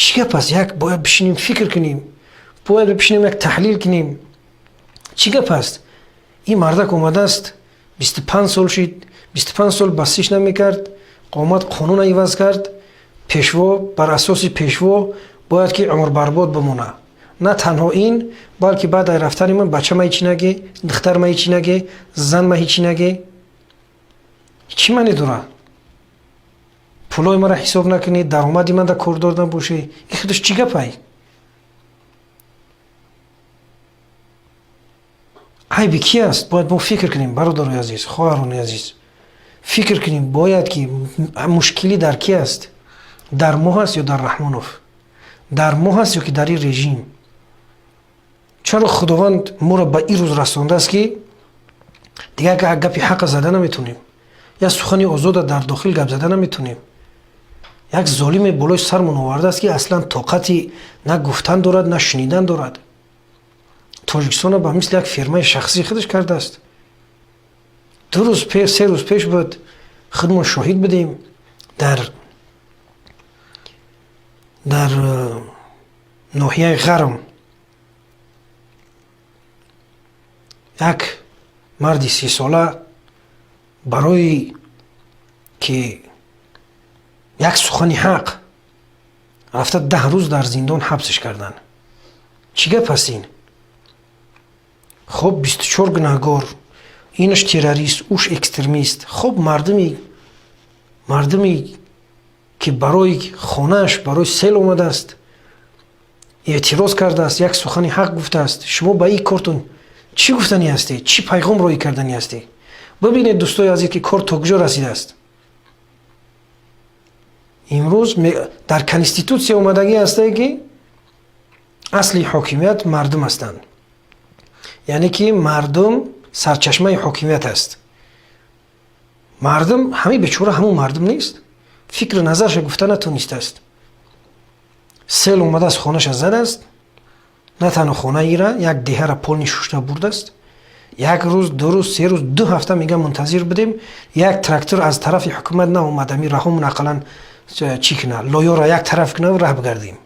Чӣ гап аст? Як бояд бишинем, фикр кунем, бояд бишинем, як таҳлил кунем. Чӣ гап аст? Ин мардак омадааст, 25 сол шид, 25 сол басиш намекард, омад, қонун иваз кард. Пешво, бар асоси пешво бояд ки умрбарбод бимона. На танҳо ин, балки баъд аз рафтани ман бача ма ҳечи наге, духтар ма ҳечи наге, зан ма ҳечи наге. Чӣ маъне дорад? Пулои маро ҳисоб накунед, даромади ман да кордор набошед. Ин худаш чӣ гапай? Айби ки аст? Бояд мо фикр кунем, бародарои азиз, хоҳарони азиз, фикр кунем бояд, ки мушкилӣ дар ки аст? Дар мо ҳаст ё дар Раҳмонов? Дар мо ҳаст ё ки дар ин режим? Чаро Худованд моро ба ин рӯз расондааст, ки дигар гапи ҳақа зада наметонем, як сухани озода дар дохил гап зада наметонем? Як золиме болои сармон овардааст, ки аслан тоқати на гуфтан дорад, на шунидан дорад. Тоҷикистонро ба мисли як фирмаи шахсии худаш кардааст. 2 рӯз пеш, 3 рӯз пеш буд, худмон шоҳид будем, дар ноҳияи Ғарм як марди 30сола барои ки як сухани ҳақ рафта, 10 рӯз дар зиндон ҳабсш карданд. Чӣ гап аст ин? Хоб, 24 гунаҳгор, инаш террорист, уш экстремист. Хоб, мардуми ки барои хонааш, барои сел омадааст, эътироз кардааст, як сухани ҳақ гуфтааст, шумо ба ин кортон чӣ гуфтанӣ ҳастед? Чӣ пайғом роҳӣ карданӣ ҳастед? Бибинед, дӯстои азиз, ки кор то куҷо расидааст. Имрӯз дар конститутсия омадагӣ ҳастае, ки асли ҳокимият мардум ҳастанд, яъне ки мардум сарчашмаи ҳокимият аст. Мардум, ҳамаи бечора ҳамун мардум нест, фикру назарша гуфта натонистааст. Сел омадааст, хонаша задааст. На танҳо хонаира, як деҳара полный шушта бурдааст. Як рӯз, 2 рӯз, 3 рӯз, 2 ҳафта мегӯям мунтазир будем, як трактор аз тарафи ҳукумат наомад, ами раҳомон ақаллан чӣ куна, лоёра як тараф куна, раҳ бигардем.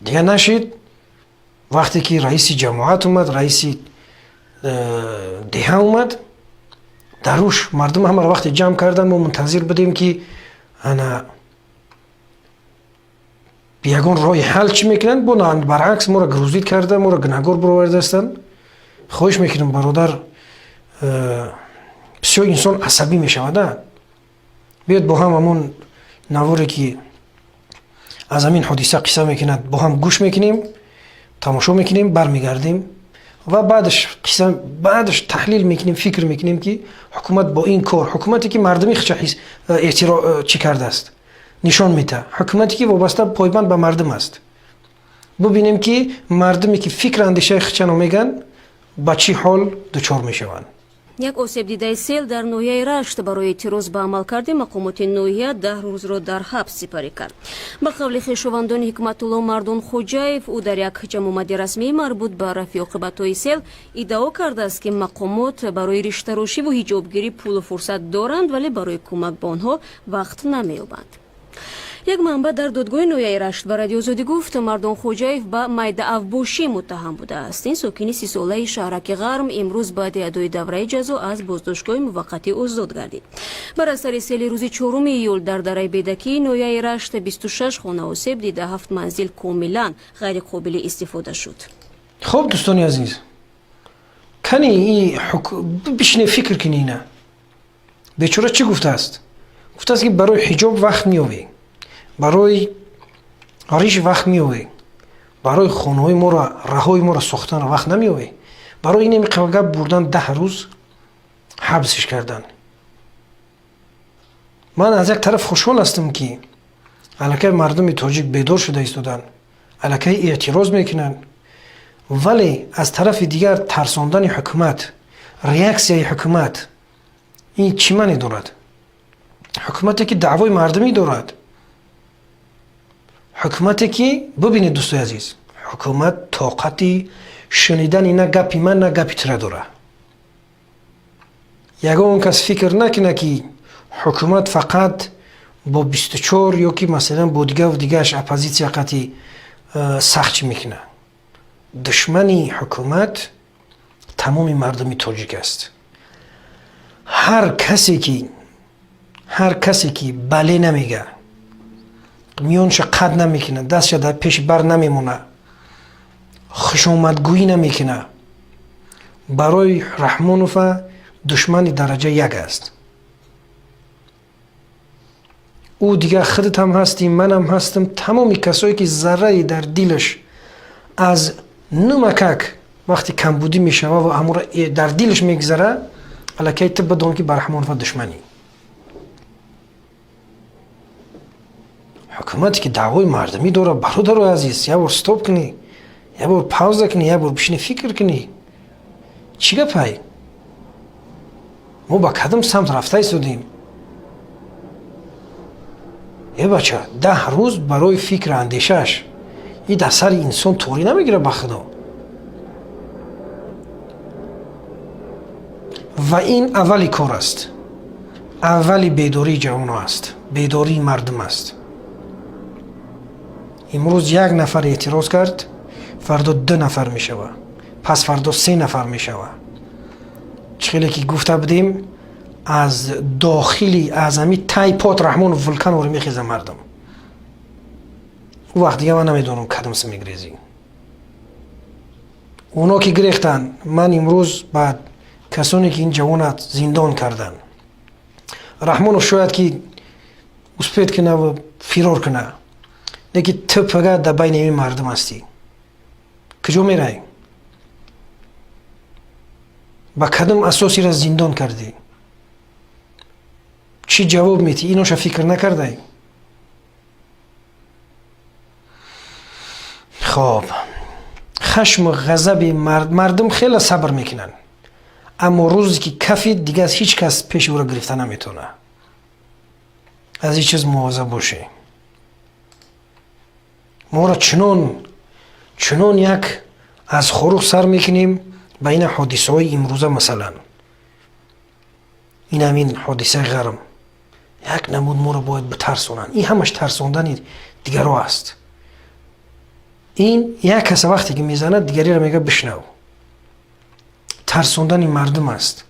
Дигар нашид. Вақте ки раиси ҷамоат омад, раиси деҳа омад, даруш мардум ҳамаро вақте ҷамъ кардан, мо мунтазир будем, ки ана ягон роҳи ҳал чӣ мекунанд. Бо баръакс моро грузить карда, моро гунаҳгор баровардаастанд. Хоҳиш мекунам, бародар, бисёр инсон асабӣ мешавада. Биёд, бо ҳам ҳамон наворе, ки аз ҳамин ҳодиса қисса мекунад, бо ҳам гӯш мекунем, тамошо мекунем, бармегардем ва баъдаш қисса, баъдаш таҳлил мекунем, фикр мекунем, ки ҳукумат бо ин кор, ҳукумате ки мардуми хича эътиро чӣ кардааст, нишон медиҳад, ҳукумате ки вобаста, пойбанд ба мардум аст, бубинем, ки мардуме ки фикр андешаи хичано мегӯянд, ба чӣ ҳол дучор мешаванд. Як осебдидаи сел дар ноҳияи Рашт барои эътироз ба амалкарди мақомоти ноҳия 10 рӯзро дар ҳабс сипарӣ кард. Ба қавли хешовандони Ҳикматулло Мардонхоҷаев, ӯ дар як ҷамъомади расмии марбут ба рафъи оқибатҳои сел иддао кардааст, ки мақомот барои риштарошиву ҳиҷобгирӣ пулу фурсат доранд, вале барои кӯмак ба онҳо вақт намеёбанд. Як манбаъ дар додгоҳи ноҳияи Рашт ба Радиоозодӣ гуфт, Мардонхоҷаев ба майдаавбошӣ муттаҳам будааст. Ин сокини 30-солаи шаҳраки Ғарм имрӯз баъди адои давраи ҷазо аз боздоштгоҳи муваққатӣ озод гардид. Бар асари сели рӯзи 4 июл дар дараи Бедакии ноҳияи Рашт 26 хона осеб дида, ҳафт манзил комилан ғайриқобили истифода шуд. Хуб, дӯстони азиз, кани бишине, фикр кунӣ. Ина бечора чӣ гуфтааст? Гуфтааст, ки барои ҳиҷоб вақт меёбӣ, барои риш вақт меёбӣ, барои хонаҳои моро, раҳои моро сохтанро вақт намеёбӣ. Барои ин гап бурдан, 10 рӯз ҳабсш кардан. Ман аз як тараф хушҳол ҳастам, ки аллакай мардуми тоҷик бедор шуда истоданд, аллакай эътироз мекунанд, вале аз тарафи дигар тарсондани ҳукумат, реаксияи ҳукумат ин чӣ маъне дорад? Ҳукумате, ки даъвои мардумӣ дорад, ҳукумате, ки, бубинед, дӯстои азиз, ҳукумат тоқати шунидани на гапи ман, на гапи тура дорад. Ягон кас фикр накунад, ки ҳукумат фақат Бо 24 ё ки, масалан, бо дигаву дигааш оппозитсия қати сахт чӣ мекунад. Душмани ҳукумат тамоми мардуми тоҷик аст. Ҳар касе ки бале намега, миёнша қад намекунад, дастша дар пеши бар намемонад, хушомадгӯӣ намекунад, барои Раҳмонова душмани дараҷа як аст. Ӯ дигар худатам ҳастӣ, манам ҳастам, тамоми касое ки заррае дар дилаш аз нумакак вақте камбудӣ мешава ва ҳамуро дар дилаш мегзара, аллакай ту бидон, ки ба Раҳмонова душманӣ. Ҳукумате ки даъвои мардумӣ дорад, бародарои азиз, як бор стоп кунӣ, як бор пауза кунӣ, як бор бишини, фикр кунӣ, чӣ гапай, мо ба кадом самт рафта истодем? Е бача, 10 рӯз барои фикру андешааш и дар сари инсон торӣ намегирад, ба худо. Ва ин аввали кор аст, аввали бедории ҷавоно аст, бедории мардум аст. Имрӯз як нафар эътироз кард, фардо ду нафар мешава, пас фардо се нафар мешава. Чӣ хеле ки гуфта будем, аз дохили, аз ами тай пот Раҳмонов вулканро мехеза мардум. Ӯ вақт дига ман намедонам, кадомса мегрезӣ. Оно ки гирехтанд, ман имрӯз ба касоне ки ин ҷавонат зиндон карданд, Раҳмонов шояд ки успеть куна ва фирор куна, лекин ту пага дар байни ин мардум ҳастӣ, куҷо мерай? Ба кадом асосира зиндон кардӣ? Чӣ ҷавоб метӣ? Иноша фикр накардай? Хоб, хашму ғазаби мардум хеле сабр мекунанд, аммо рӯзе ки кафид, дигар ҳеҷ кас пеши ӯро гирифта наметавонад. Аз ин чиз мувоза бошед. Моро чунон як аз хоруғ сар мекунем ба ина ҳодисаҳои имрӯза, масалан, ин ҳамин ҳодисаи Ғарм, як намуд моро бояд битарсонанд. Ин ҳамаш тарсондани дигаро аст. Ин як каса вақте ки мезанад, дигареро мега: «Бишнав». Тарсондани мардум аст.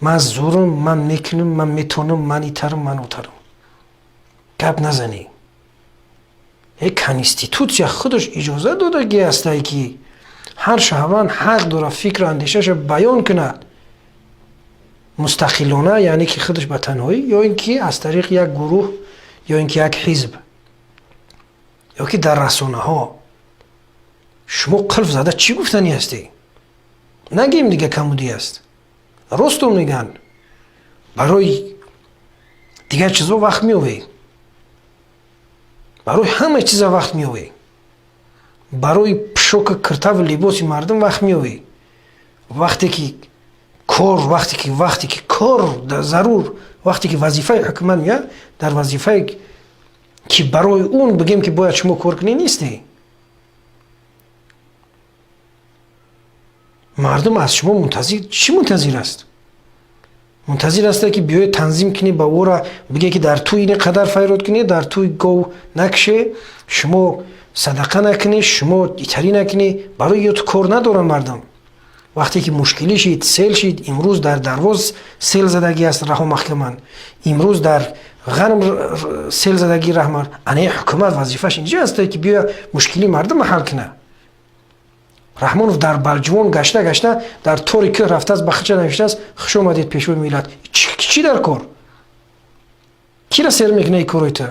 Ман зӯрам, ман мекунам, ман метонам, ман итарам, ман утарам, гап назанӣ. Е, конститутсия худаш иҷоза додагӣ астае, ки ҳар шаҳрванд ҳақ дорад фикру андешаашро баён кунад мустақилона, яъне ки худаш ба танҳоӣ ё ин ки аз тариқи як гурӯҳ, ё ин ки як ҳизб, ё ки дар расонаҳо. Шумо қулф зада чӣ гуфтанӣ ҳастӣ? Нагем, дига камудӣ аст, росту мегӯянд. Барои дигар чизо вақт меовӣ, барои ҳама чиза вақт меовӣ, барои пӯшока, киртаву либоси мардум вақт меовӣ. Вақте ки кор, вақте ки кор зарур, вақте ки вазифаи ҳукумат меяд, дар вазифае ки барои он бигем, ки бояд шумо кор кунед, нестӣ. Мардум аз шумо мунтазир чӣ мунтазир аст? Мунтазир аст, ки биёед, танзим кунед, ба ӯра биге, ки дар тӯй ин қадар файрод кунед, дар тӯй гов накше, шумо садақа накунед, шумо итарӣ накунед. Барои ё ту кор надоранд мардум. Вақте ки мушкилӣ шид, сел шид, имрӯз дар Дарвоз сел задагӣ аст, раҳо маҳкаманд, имрӯз дар Ғарм сел задагӣ, раҳмар анаи ҳукумат вазифааш инҷа аст, ки биё, мушкилии мардумро ҳал кунад. Раҳмонов дар Балҷувон гашта гашта дар тори кӯҳ рафтааст, ба хича навиштааст: «Хуш омадед, пешвои миллат». Чӣ дар кор? Кира сер мекуна корои ту?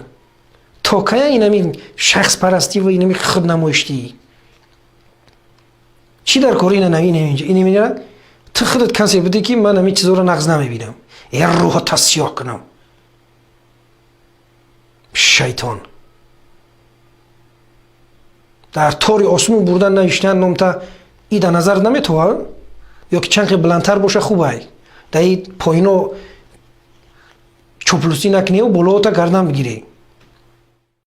То кая инами шахспарастӣ ва инами худнамоиштӣ? Чӣ дар кор? Ина ту худат касе будӣ, ки ман ҳамин чизоро нағз намебинам, я рӯҳо тасиёҳ кунам. Шайтон дар тори осмон бурдан, навиштан номта и дар назар наметовад, ё ки чанд хел баландтар боша, хубай, дар и поино чоплусӣ накунӣ, болоота гардан бигирӣ.